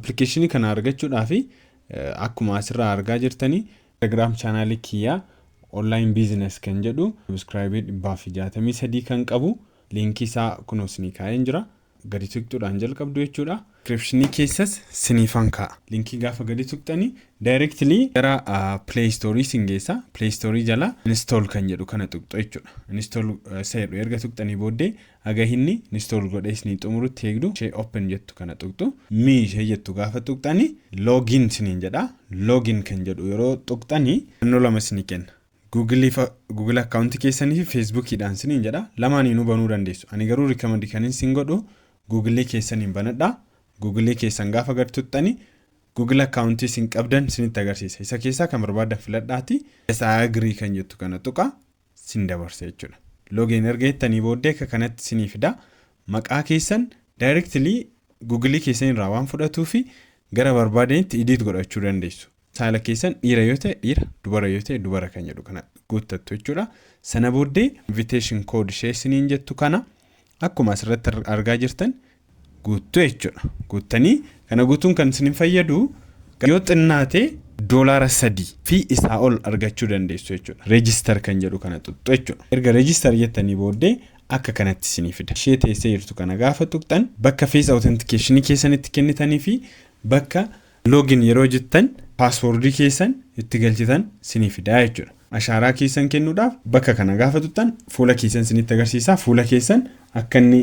Appilikeeshinii kana argachuudhaaf akkuma asirraa argaa jirtanii, Telegram channelii kiyyaa Online Business kan jedhu, subscribeii 163 kan qabu, linkii isaa kunoo isinii kaa'een jira. Gadi tuqxuudhaan jalqabdu jechuudha. Descriptionii keessas siniifan kaa'a. Linkii gaafa gadi tuqxanii directly gara Play Store sin geessa. Play Store jala install kan jedhu kana tuqxu jechuudha. Install isa jedhu erga tuqxanii booddee haga inni install godhee isinii xumurutti eegdu. Ishee open jettu kana tuqxu. Mi ishee jettu gaafa tuqxanii login siniin jedha. Login kan jedhu yeroo tuqxanii filannoo lama isinii kenna. Google accountii keessanii fi Facebookiidhaan siniin jedha. Lamaaniinuu banuu dandeessu. Ani garuu recommend kan isin godhu Google keessaniin banadha. Google keessan gaafa gad tuqxanii Google accountii isin qabdan isinitti agarsiisa. Isa keessaa kan barbaadan filadhaati. Isa agree kan jettu kana tuqa, sin dabarsa jechuudha. Login erga jettanii booddee akka kanatti isinii fida. Maqaa keessan directly Google keessan irraa waan fudhatuu fi gara barbaadanitti edit godhachuu dandeessu. Saala keessan dhiira yoo ta'e dhiira, dubara yoo ta'e dubara kan jedhu kana guuttattu jechuudha. Sana booddee invitation code ishee isiniin jettu kana akkuma asirratti argaa jirtan guuttu jechuudha. Guuttanii kana guutuun kan isin fayyadu yoo xinnaate $3 fi isaa ol argachuu dandeessu jechuudha. Register kan jedhu kana tuqxu jechuudha. Erga register jettanii booddee akka kanatti isinii fida. Ishee teessee jirtu kana gaafa tuqxan bakka face authentication keessan itti kennitanii fi bakka login yeroo jettan passwordii keessan itti galchitan isinii fidaa jechuudha. Ashaaraa keessan kennuudhaaf bakka kana gaafa tuqxan fuula keessan isinitti agarsiisa. Fuula keessan akka inni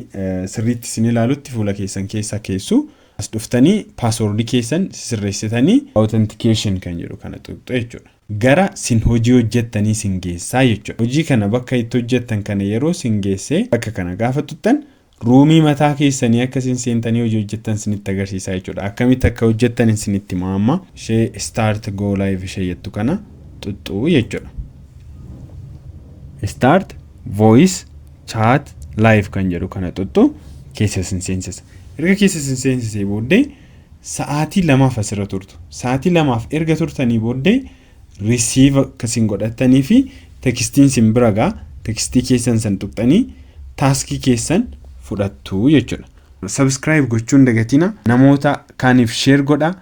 sirriitti isin ilaalutti fuula keessan keessa keessu. As dhuftanii passwordii keessan sirreessitanii authentication kan jedhu kana tuqxu jechuudha. Gara sin hojii hojjettanii sin geessaa jechuudha. Hojii kana bakka itti hojjettan kana yeroo sin geessee bakka kana gaafa tuqxan roomii mataa keessanii akka isin seentanii hojii hojjettan isinitti agarsiisa jechuudha. Akkamitti akka hojjettan isinitti hima amma. Ishee start go live ishee jettu kana xuxxuu jechuudha. Start voice chat live kan jedhu kana xuxxu, keessa isin seensisa. Erga keessa isin seensisee booddee sa'aatii 2f asirra turtu. Sa'aatii 2f erga turtanii booddee receive akkasiin godhatanii fi textiin isin bira gaa, textii keessan san tuqxanii taskii keessan fudhattu jechuudha. Subscribe gochuun dagatina, namoota kaaniif share godha.